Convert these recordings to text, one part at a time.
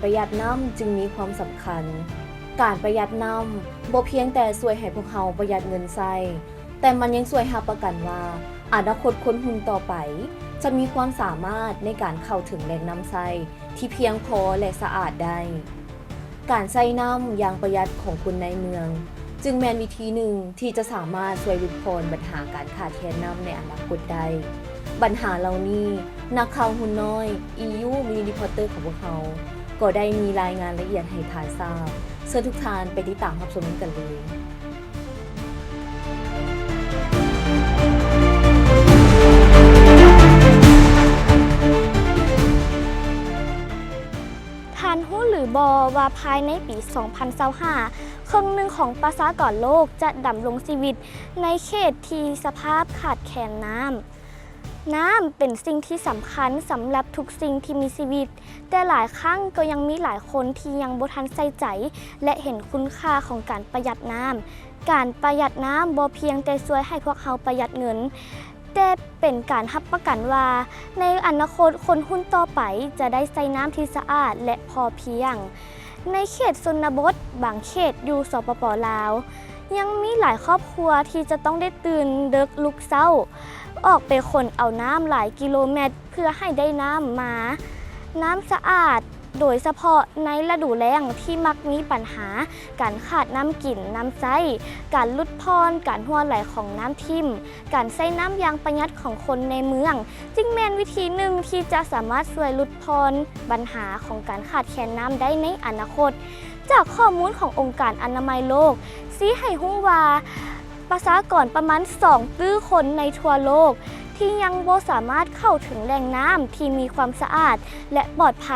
ປະຢັດນ້ຳຈຶ່ງມີຄວາມສຳຄັນ. ການປະຢັດນ້ຳບໍ່ພຽງແຕ່ຊ່ວຍໃຫ້ພວກເຮົາປະຢັດເງິນໃຊ້, ແຕ່ມັນຍັງຊ່ວຍຮັບປະກັນວ່າ ອະນາຄົດຄົນຮຸ່ນຕໍ່ໄປຈະມີຄວາມສາມາດໃນການເຂົ້າເຖິງແຫຼ່ງນ້ຳໃຊ້ທີ່ພຽງພໍ ແລະ ສະອາດໄດ້. ການໃຊ້ນ້ຳຢ່າງປະຢັດຂອງຄົນໃນເມືອງ ຈຶ່ງແມ່ນວິທີໜຶ່ງທີ່ຈະສາມາດຊ່ວຍຫຼຸດຜ່ອນບັນຫາການຂາດແຄນນ້ຳໃນອະນາຄົດໄດ້. ບັນຫາເຫຼົ່ານີ້ ນັກຂ່າວຫຸ່ນນ້ອຍ ອີຢູ Mini Reporter ຂອງພວກເຮົາ ກໍໄດ້ມີລາຍງານລະອຽດໃຫ້ທ່ານຊາບ. ເຊີນທຸກທ່ານໄປຕິດຕາມຮັບຊົມນຳກັນເລີຍ. ທ່ານຮູ້ຫຼືບໍ່ວ່າພາຍໃນປີສອງພັນຊາວຫ້າ ເຄິ່ງໜຶ່ງຂອງປະຊາກອນໂລກຈະດຳລົງຊີວິດໃນເຂດທີ່ສະພາບຂາດແຄນນ້ຳ. ນ້ຳເປັນສິ່ງທີ່ສຳຄັນສຳລັບທຸກສິ່ງທີ່ມີຊີວິດ, ແຕ່ຫຼາຍຄັ້ງກໍຍັງມີຫຼາຍຄົນທີ່ຍັງບໍ່ທັນໃສ່ໃຈ ແລະ ເຫັນຄຸນຄ່າຂອງການປະຢັດນ້ຳ. ການປະຢັດນ້ຳບໍ່ພຽງແຕ່ຊ່ວຍໃຫ້ພວກເຮົາປະຢັດເງິນ, ແຕ່ເປັນການຮັບປະກັນວ່າ ໃນອະນາຄົດຄົນຮຸ່ນຕໍ່ໄປຈະໄດ້ໃຊ້ນ້ຳທີ່ສະອາດ ແລະ ພໍພຽງ. ໃນເຂດຊົນນະບົດບາງເຂດຢູ່ ສປປ ລາວ ຍັງມີຫຼາຍຄອບຄົວທີ່ຈະຕ້ອງໄດ້ຕື່ນເດິກລຸກເຊົ້າ ອອກໄປຂົນເອົານ້ຳຫຼາຍກິໂລແມັດເພື່ອໃຫ້ໄດ້ນ້ຳມາ. ນ້ຳສະອາດ ໂດຍສະເພາະໃນລະດູແລ້ງທີ່ມັກມີບັນຫາການຂາດນ້ຳກິນ, ນ້ຳໃຊ້, ການຫຼຸດຜ່ອນການຮົ່ວໄຫຼຂອງນ້ຳຖິ້ມ, ການໃຊ້ນ້ຳຢ່າງປະຢັດຂອງຄົນໃນເມືອງ ຈຶ່ງແມ່ນວິທີໜຶ່ງທີ່ຈະສາມາດຊ່ວຍຫຼຸດຜ່ອນບັນຫາຂອງການຂາດແຄນນ້ຳໄດ້ໃນອະນາຄົດ. ຈາກຂໍ້ມູນຂອງອົງການອະນາໄມໂລກ ຊີ້ໃຫ້ຮູ້ວ່າ ປະຊາກອນປະມານສອງຕື້ຄົນໃນທົ່ວໂລກ ທີ່ຍັງບໍ່ສາມາດເຂົ້າເຖິງແຫຼ່ງນ້ຳທີ່ມີຄວາມສະອາດ ແລະ ປອດໄພ,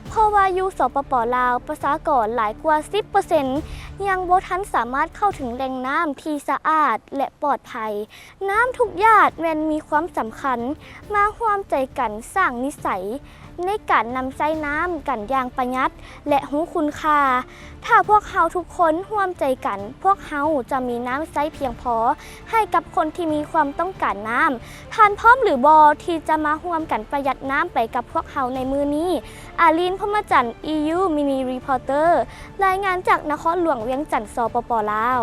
ເພາະວ່າຢູ່ ສປປ ລາວ ປະຊາກອນຫຼາຍກວ່າສິບເປີເຊັນ ຍັງບໍ່ທັນສາມາດເຂົ້າເຖິງແຫຼ່ງນ້ຳທີ່ສະອາດ ແລະ ປອດໄພ. ນ້ຳທຸກຫຍາດແມ່ນມີຄວາມສຳຄັນ, ມາຮ່ວມໃຈກັນສ້າງນິໄສໃນການນຳໃຊ້ນ້ຳກັນຢ່າງປະຢັດ ແລະ ຮູ້ຄຸນຄ່າ. ຖ້າພວກເຮົາທຸກຄົນຮ່ວມໃຈກັນ, ພວກເຮົາຈະມີນ້ຳໃຊ້ພຽງພໍໃຫ້ກັບຄົນທີ່ມີຄວາມຕ້ອງການນ້ຳ. ທ່ານພ້ອມຫຼືບໍ່ທີ່ຈະມາຮ່ວມກັນປະຢັດນ້ຳໄປກັບພວກເຮົາໃນມື້ນີ້? ອາລີນ ພົມມະຈັນ ອີຢູ Mini Reporter ລາຍງານຈາກນະຄອນຫຼວງວຽງຈັນ ສປປ ລາວ.